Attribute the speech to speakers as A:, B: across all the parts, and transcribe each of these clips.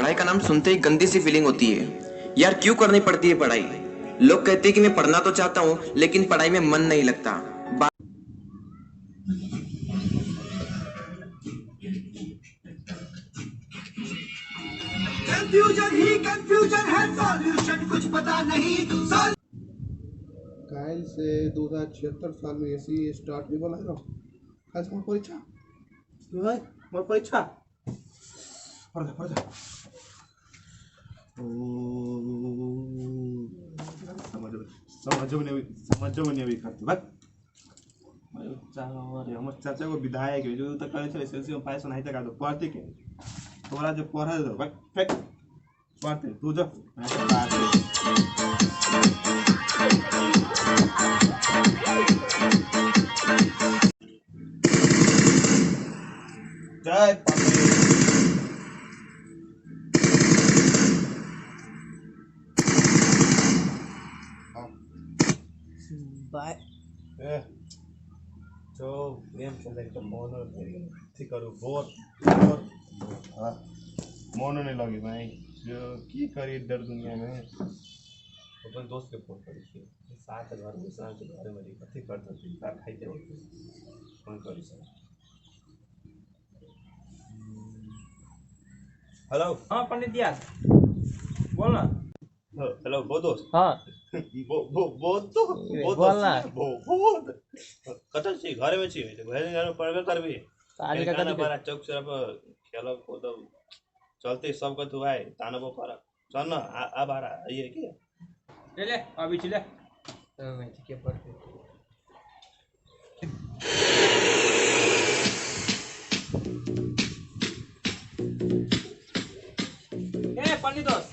A: पढ़ाई का नाम सुनते ही गंदी सी फीलिंग होती है। यार क्यों करनी पड़ती है पढ़ाई? लोग कहते हैं कि मैं पढ़ना तो चाहता हूँ लेकिन पढ़ाई में मन नहीं लगता।
B: कंफ्यूजन ही कंफ्यूजन है, सॉल्यूशन कुछ पता नहीं।
C: काल्हि से 2076 साल में एसी स्टार्ट होय वाला है रौ। काल्हि से हमर परीक्षा है, हमर परीक्षा। पढ़ जा, पढ़ जा। ओ समझो नहीं, समझो नहीं अभी करते बस। अरे हमर चाचा को विधायक है जो तो करे छले एसएलसी में पास नहीं तक तो पढ़ते के तोरा जो पढ़ा दो बस फेंक पढ़ते तू जो जय
D: बाय।
C: ए जो गेम खेल्दाखेरि त मन के करू बोर बोर हाँ मन नहीं लगे भाई जो की करी डर दुनिया में। अपन दोस्त के फोन करी छी सात घर में साँझ घर में कथी करते तार खाइते फोन करी सर। हेलो
D: हाँ पंडित जी बोल ना।
C: हेलो बो दोस्त।
D: हाँ
C: बो बो बो तो बो
D: बोल ना।
C: बो बो कतऽ छी? घरे में छी। घरे में पढ़बे करबी
D: आज का
C: खाना बड़ा चौक से खेलब कूदब चलते सब कथू भाई तानबो करब चल न अब आ रहा ये की
D: ले ले अभी चले तो मैं के पढ़ते ए पंडित दोस्त,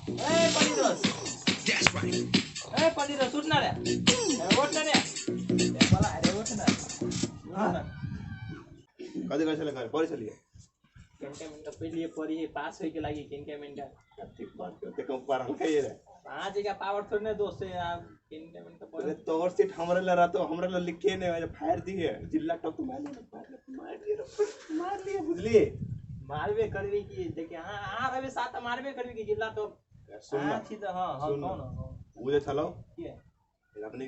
D: ए पंडित दोस्त,
A: That's right.
D: ए पंडित दोस्त उठ ना रे, उठ ना रे, ए बोला अरे उठ ना।
C: कथी करै छलै घर पढ़ै छलियै?
D: किनका मिनट पहिले पढ़ी है पास होय के लागि किनका मिनट
C: कथी पढ़ते ओते कम पढ़ल के रे
D: पाँच का पावर थोड़ी ना दोस्त है आप किनका मिनट पढ़।
C: अरे तोर सीट हमरे ला रहतो हमरे ला लिखे ने फायर दिए जिल्ला टॉप मार लिए मार लिए मार लिए बुझलिए
D: मारबे करबी की देखिए। हां हां रवि साथ मारबे करबी की जिल्ला तो
C: सुन ना।
D: छी त हां हां कौन
C: उ जे छलो
D: के
C: अपने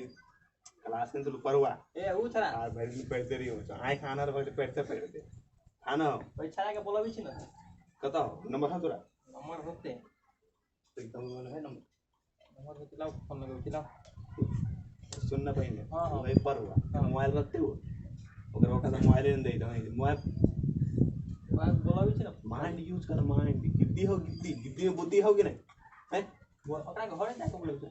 C: क्लास में तो ऊपर हुआ
D: ए उ छरा
C: आ भरि दिन पढ़ते रहियो आँख आनर भरि पढ़ते पढ़ते खाना
D: ओइ छरा के बोलबी छी ना
C: कत नंबर है तोरा?
D: नंबर होते
C: एकदम है नंबर
D: नंबर होते लाओ फोन लगाबी छी लाओ
C: सुनना पहिने।
D: हां
C: वही पर हुआ मोबाइल रखते हो ओकर ओकर मोबाइल नहीं दे दे मोबाइल
D: बोलबी छी ना।
C: माइंड यूज कर माइंड गिद्दी हो गिद्दी गिद्दी में बुद्धि हो कि नहीं हैं?
D: ओकरा घरे जाके बोलबी छी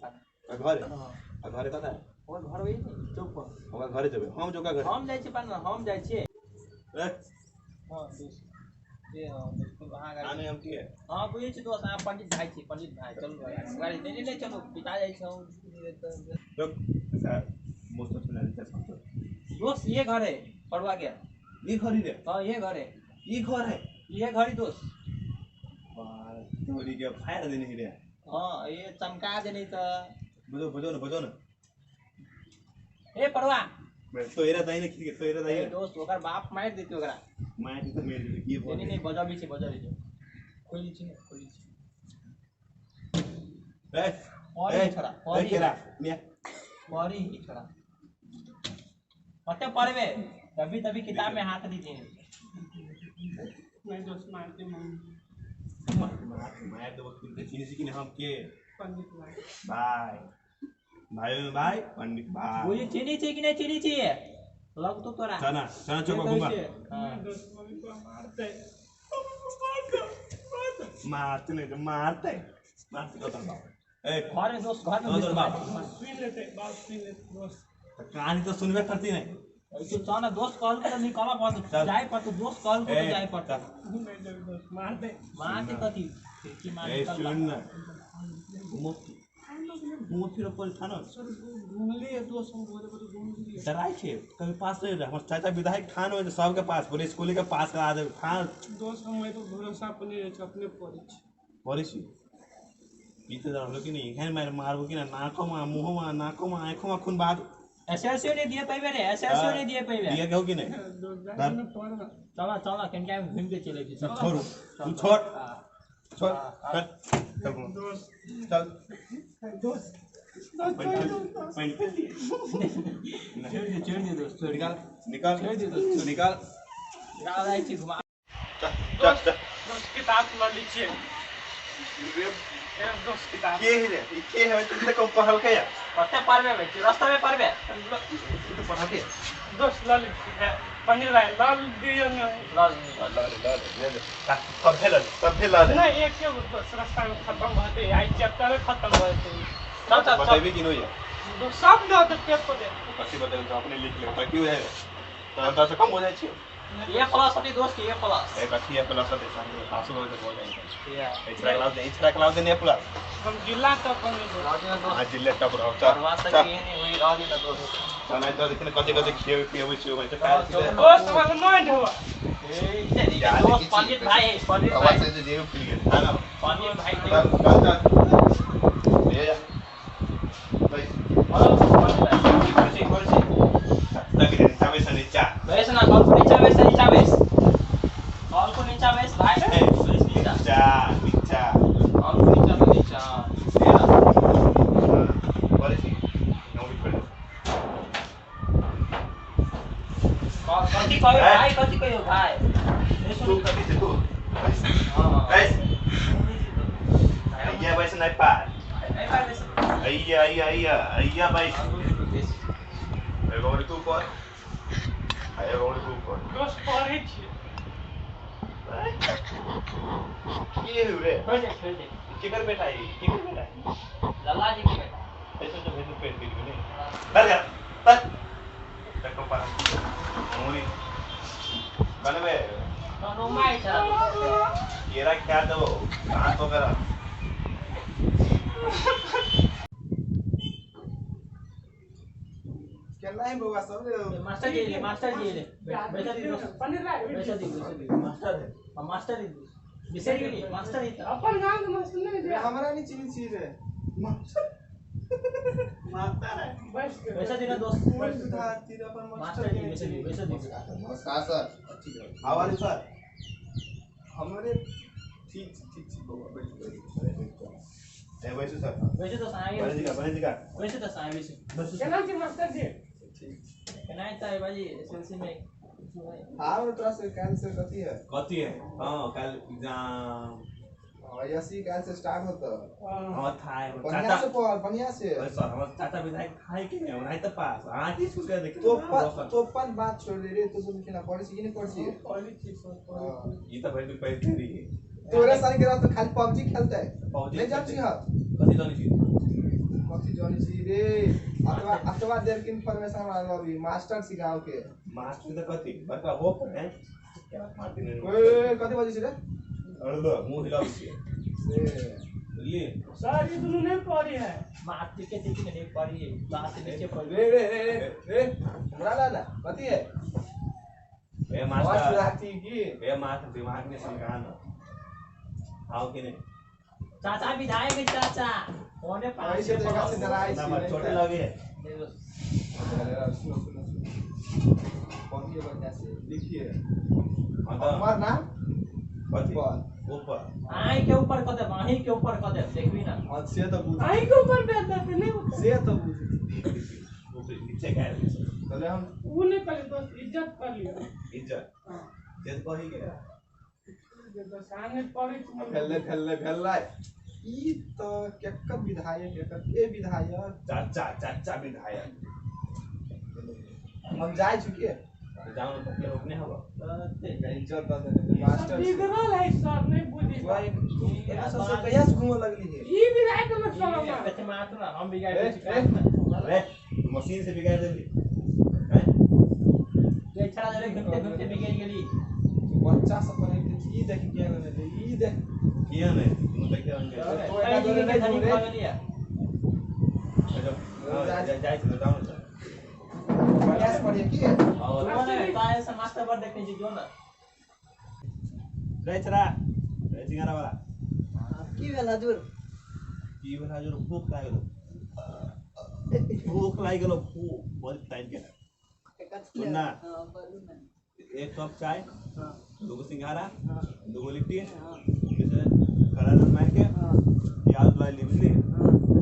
C: घरे?
D: हां
C: आ घरे कत है?
D: ओकर घर वही चौक पर।
C: ओकरा घरे जेबै हम जोका घरे
D: हम जाइ छी पान हम जाइ छी।
C: ए
D: हां दोस्त ए हां दोस्त अहाँ
C: आने हम के
D: हां बुझै छी दोस्त अहाँ पंडित भाई छी पंडित भाई चलू गाड़ी नहीं नहीं चलू पिता जाइ छी हम।
C: रुक ऐसा मोस्ट सुना देते सब
D: दोस्त ये घर है पड़वा गया
C: ये घर ही रे।
D: हां ये घर है
C: ये घर है
D: ये घर ही दोस्त
C: वाह तोरी के फायर देने ही रे।
D: हां ये चमका देने त
C: बजो बजो ना बजो ना
D: ए पड़वा
C: मैं तो एरा दाई ने खींच तो एरा दाई
D: ए दोस्त ओकर बाप मार देते ओकरा
C: मार देते मेरे देते की
D: नहीं नहीं बजाबी छी बजाबी छी खोली छी खोली छी
C: ए
D: और ही छोरा और ही
C: केरा मिया
D: और ही छोरा मत पढ़बे तभी तभी किताब में हाथ दीजिए।
E: मैं दोस्त मारते मम्मी
C: मार मार दो किन चीनी सी कि हम के
E: पंडित भाई
C: भाई भाई भाई पंडित भाई
D: बुझी चीनी छी कि नहीं चीनी छी लग तो तोरा
C: चना चना चौक घुमा।
D: हां
E: दोस्त मम्मी को मारते
C: मारते नहीं तो मारते मारते कत बाप ए
D: घर में दोस्त घर में
C: तोर बाप
E: सुन लेते बात सुन लेते दोस्त
C: कहानी तो सुनबे करती नहीं
D: तो चना दोस्त कॉल कर निकाला पड़त जाय पड़त दोस्त कॉल को जाय पड़त
E: नहीं जब दोस्त मारते
D: मारते कथी खिड़की मार
C: ए सुन ना घुमो घुमो फिर पर था ना
E: सर घूमली दोस्त हम बोले बोले घूमली
C: डराई छे कभी पास नहीं रहा हमर चाचा विधायक ठान हो सबके पास बोले स्कूल के पास करा दे ठान
E: दोस्त हम तो भरोसा अपने रहे अपने पढ़ै छी
C: पढ़ै छी पीते रहलो कि नहीं एहन मार मारबो कि ना नाको मा मुहो मा नाको मा आँखो मा खून बहा
D: एसएलसी नहीं दिए पाइबे रे एसएलसी नहीं दिए पाइबे
C: दिए के हो कि नहीं?
E: दोस्त
C: चल
E: पढ़
D: चला चला कहीं घूम के चले
C: छोड़ तू छोड़। छोड़ चल चल
E: दोस्त
C: चल
E: दोस्त
D: छोड़ दे दोस्त
C: निकाल निकाल
D: छोड़ दे दोस्त
C: निकाल
D: निकाल छी घुमा
C: चल चल चल
E: दोस्त किताब ल ली छियै दोस्त किताब
C: के है रे ई के है तुम त कम पढ़ल के या
D: कते पढ़बे भाई रास्ता में पढ़बे
C: तू तो पढ़ल के
E: दोस्त ल ली पनीर राय ल दियो न
D: ल
C: ल ले ले ले सब भेल सब भेल ले
E: नहीं एक एगो दोस्त रास्ता में खत्म भ जेतै आई चैप्टर खत्म भ जेतै
D: चल चल
C: बतेबी कि नहीं
E: दोस्त सब दऽ दे पेपर दे
C: कथी बतेबी तो अपने लिख ले तो की हो जाए तो से कम हो जाय छी
D: ये प्लस अति दोस्त ये प्लस
C: एक अथी है प्लस अति सामने पास हो जाए
D: या
C: इछरा क्लास दे इछरा क्लास दे ने प्लस
E: हम जिला टॉप बन गेल
C: हां जिला टॉप रहो चल
D: चल ये नहीं होई रह दिन दोस्त
C: चल नहीं तो देखने कते कते खेवे पिएबै छियो भाई तो काल
E: दोस्त हमर नहीं ढोवा
D: ए दोस्त पंडित भाई पंडित भाई
C: आवाज से जेब खुल गेल हां ना
D: पंडित भाई
C: चल चल चल ले जा भाई कुर्सी कुर्सी लगी रे चाबे से नीचा
D: बेस ना कॉल को नीचा बेस नीचा बेस कॉल को नीचा बेस भाई बेस नीचा
C: नीचा नीचा
D: कॉल को नीचा तो नीचा ले ना
C: बोले छी नौकरी छोड़
D: कॉल कथी कहियो भाई कथी कहियो भाई
C: तू कथी छै तू
D: हां
C: बेस अइया बेस नहीं पार
D: नहीं पार बेस
C: अइया अइया अइया अइया बेस एगो तू पर एगो तू पर
E: दोस्त पढ़ै छियै
C: के हो रे
D: छोड़ दे छोड़ दे
C: केकर बेटा है केकर बेटा है
D: लल्ला जी के बेटा
C: ऐसे तो भेद पेट गेल ने बस बस देखो पर मोरी बनबे
D: तो my छ
C: केरा खा दो कहां तो करा
F: केना है बउवा सब रे
D: मास्टर जी ले मास्टर जी ले बैठा दी दोस्त
E: पनीर राय
D: बैठा दी मास्टर है मास्टर जी बिसरि गेली मास्टर जी
E: अपन गांव के मास्टर नहीं जे
F: हमरा नहीं चिन्ह छी रे मास्टर
C: मास्टर है
E: बैठ के
D: बैठा दी ना दोस्त
F: अपन
D: मास्टर जी बैठा दी बैठा दी
F: नमस्कार सर ठीक है
C: how are you sir
F: हमरे ठीक ठीक ठीक बउवा बैठ बैठ
C: ए बैसू सर
D: बैठो तो साई
C: बने जी का
D: बैठो तो साई बैठो
E: केना छी मास्टर जी
F: ठीक
D: केना है भाई एसएलसी में
F: हां तोरा से काल से कथी है
C: कथी है हां काल एग्जाम
F: एसी काल से स्टार्ट होता
C: हां था
F: बढ़िया से पढ़ बढ़िया से
C: सर हमर चाचा विधायक थाय के नहीं ओनाही त पास हां की स्कूल के देख
F: तो तोपन बात छोड़ दे रे तो सुन के ना पढ़ै छी कि नहीं पढ़ै छी
E: पढ़ै छी सर
C: ई त भाई तू पैसे रही
F: तोरे सारी के रात तो खाली पबजी खेलते
C: पबजी
F: नहीं जान छी हां
C: कथी जानी छी
F: कथी जानी छी रे अतवा अतवा देर के इन्फॉर्मेशन हमरा अभी मास्टर सिखाओ के
C: मास्टर त कथी बड़का हो पर है क्या मारती नहीं
F: ओए कथी बजै छी रे
C: अरे लो मुंह हिलाबै छी
F: से
C: बुझलिए
E: सर ई दुनू नहीं पढ़ी है
D: मारती के देखी नहीं पढ़ी है क्लास से नीचे पढ़ी
F: रे रे रे रे हमरा ला ना कथी है
C: ए मास्टर
F: राती की
C: ए मास्टर दिमाग में सनकान आओ कि नहीं
D: चाचा विधायक है चाचा कोने पास
F: ऐसे जगह से डराई छी
C: ना छोटे लगे
F: सुनो सुनो पढ़िए बढ़िया से लिखिए
C: हां
F: हमर नाम
C: कथी
F: ऊपर
C: ऊपर
D: आई के ऊपर क दे माही के ऊपर क दे देखबी ना
F: हां से तो बुझ
E: आई के ऊपर बैठ दे नहीं
F: से तो बुझ
C: ऊपर नीचे गए
F: तले हम
E: उ नहीं कर दोस्त इज्जत कर लियो
C: इज्जत
E: हां
C: जे कही के
E: दोस्त आने पढ़ै छी
F: भेले भेले भेले ई त केकर विधायक एकर के विधायक
C: चाचा चाचा विधायक
F: हम जाय छी के
C: जाओ तो के रोकने हवा
F: इज्जत द देने मास्टर
E: बिगड़ल है सर नहीं बुझी
F: तू एना सब से कहिया से घूमे लगली है
E: ई विधायक लोग सर हमरा
D: कते मारत ना हम बिगाड़
F: ए,
D: दै छी
C: अरे तू मशीन से बिगाड़ देली हैं
D: ये छड़ा जरे घूमते घूमते बिगड़ गेली
F: बच्चा सब पढ़े के ई देख के ने ई देख
C: किया नहीं तू देखे होंगे
F: तो एना
D: जी
F: जोरे
D: के
F: नहीं
D: धनी
F: घूम रे
D: खा गेलिया
C: जाय जाय छी जाओ ना
F: बढ़िया से पढ़िए की
C: और
D: जो ना ताए से मास्टर पर देखने छी जो ना
C: रे छड़ा रे चिंगारा वाला
B: की भेल हजुर
C: की भेल हजुर भूख लागि गेलो भूख लागि गेलो भूख बहुत टाइम के सुनना
B: हां बोलू ना
C: एक कप चाय
B: हां
C: दूगो सिंघाड़ा
B: हां
C: दूगो लिट्टी
B: हां
C: बिस्कुट से कड़ा नून मार के प्याज ला ली बुझली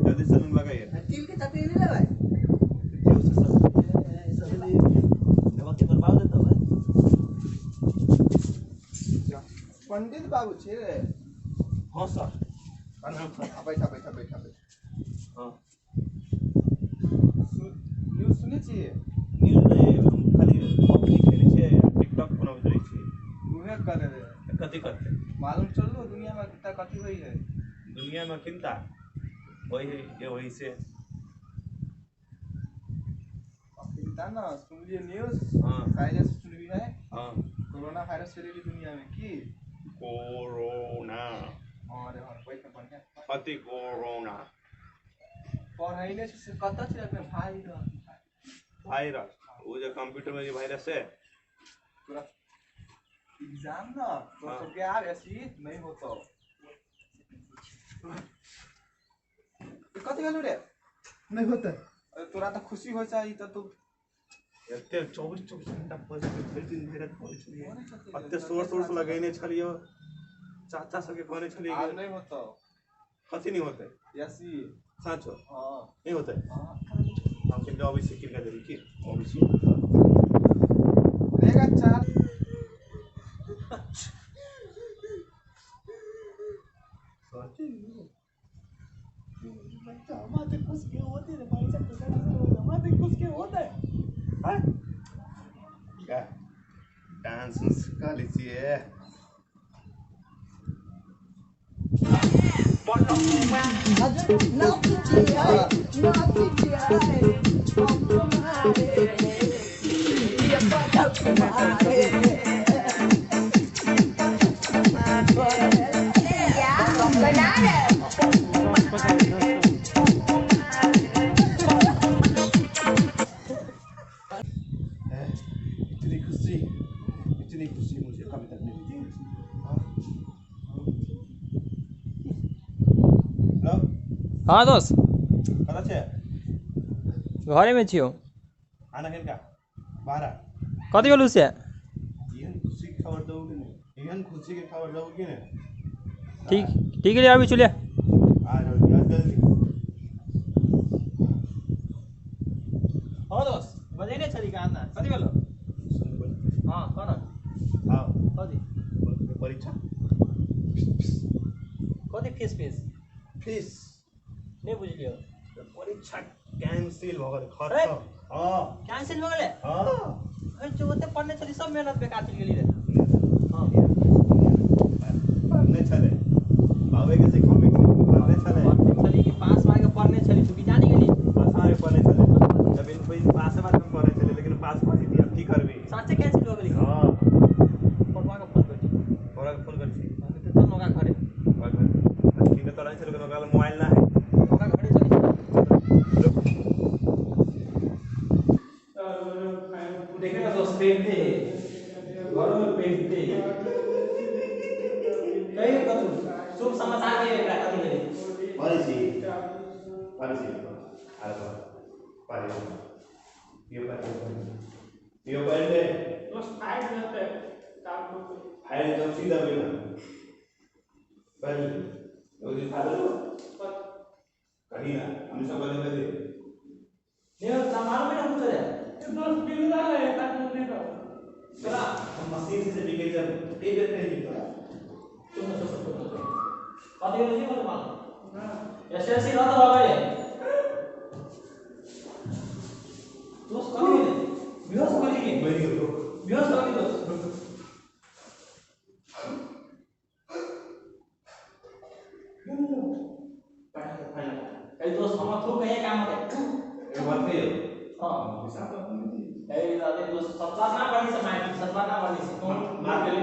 C: जल्दी से नून लगाइए
F: तिल के चटनी नहीं लेबै
C: तिल से सब
D: दवा के बर्बाद देता है।
F: पंडित बाबू छे रे।
C: हां सर प्रणाम सर।
F: बैठा बैठा बैठा बैठा।
C: हां
F: न्यूज़ सुनै छियै?
C: न्यूज़ नहीं हम खाली पबजी खेलै छियै टिकटॉक बनाबैत रहै छियै।
F: उहे करे रे
C: कथी करते
F: मालूम चललो दुनिया में कितना कथी होई है।
C: दुनिया में किनता वही है ये वही से
F: किनता ना सुनलिए न्यूज़।
C: हां
F: वायरस सुनबी है।
C: हां
F: कोरोना वायरस फैलेली दुनिया में की
C: कोरोना।
F: अरे हां बैठ बढ़िया
C: कथी कोरोना
F: पढ़ैले से कत छै अपने भाइरस
C: वायरस वो जो कंप्यूटर में जो वायरस है
F: तोरा एग्जाम ना तो सबके आब ऐसी नहीं होतो। कथी भेलौ रे?
C: नहीं होता।
F: अरे तोरा तो खुशी हो चाहिए त तू
C: एते 24 घंटा पढ़ै छलियै भरि दिन भरि राति पढ़ै छलियै एते शोर शोर से लगैने छलियै चाचा सबके कहने छलियै
F: आब नहीं होतो।
C: कथी नहीं होते?
F: ऐसी
C: साँचो
F: हां
C: नहीं होते।
F: हां
C: हम किनका अबै छी किनका देली की अबै छी
F: लेगा चार
E: हमारे खुश क्यों होते रे भाई साहब? हमारे खुश क्यों होता है?
C: हां क्या डांस कर लीजिए। इतनी खुशी मुझे कभी तक नहीं थी। हेलो।
D: हाँ दोस्त
C: कतऽ छै?
D: घरे में छियौ।
C: आना किनका बाहर
D: कथी भेलौ से?
C: एहन खुशी के खबर दऊ कि नहीं? एहन खुशी के खबर दऊ कि नहीं?
D: ठीक ठीक है अभी चलिए
C: आ जाओ जल्दी।
D: हाँ दोस्त बजेने छली गाना कथी भेलौ?
C: सुन बोल।
D: हाँ कौन?
C: हाँ
D: कथी
C: परीक्षा
D: कथी फीस फीस
C: फीस
D: नहीं बुझलियो।
C: परीक्षा कैंसिल भ गेलै खत्म। हां
D: कैंसिल भ गेलै?
C: हां
D: अरे जो ओते पढ़ने छली सब मेहनत बेकार चलि गेली रे। हां
C: पढ़ने छलै बाबे के सिखाबै पढ़ने छलै
D: छली कि पास मार के पढ़ने छली तू की जानी गेली?
C: पास मार के पढ़ने छलै जब इन पास मार के पढ़ने छलै लेकिन पास भ जेती अब की करबी?
D: साचे कैंसिल भ गेली?
C: हां
D: पढ़वा के फोन कर छी।
C: पढ़वा के फोन कर छी
D: तो चल नोका घरे।
C: ठीक है तोरा छल के नोका मोबाइल ना है
D: नोका घरे चली। देखे ना दोस्त पेंटते हैं घरों में पेंटते हैं कहीं कथू शुभ समाचार के एकरा कथी भेलै?
C: पढ़ै छी पढ़ै छी अरे पढ़ यो पढ़ यो पढ़ ले
E: दोस्त फाइल रहते काम को
C: फाइल जब सीधा बिना पढ़ यो जी फाइल लो कहीं ना हम सब बदल दे
D: नहीं सामान में ना कुछ रे
E: दोस्त बिल डाल है ताकि मुझे तो
C: चला हम मशीन से बिके जब एक बेर नहीं तोरा
D: तुम सब सब कथी भेलै जी मालूम? हां एसएलसी रद्द भ गेलै दोस्त। कथी भेलै? बेहोश हो गेली की?
C: मरि गेलो
D: बेहोश हो गेली दोस्त। कहीं दोस्त हम थूक कहीं काम होते
C: एक बात कहियो।
D: हां ए दादे दोस्त सतवार ना पढ़ी से मार सतवार ना पढ़ी से
C: मार के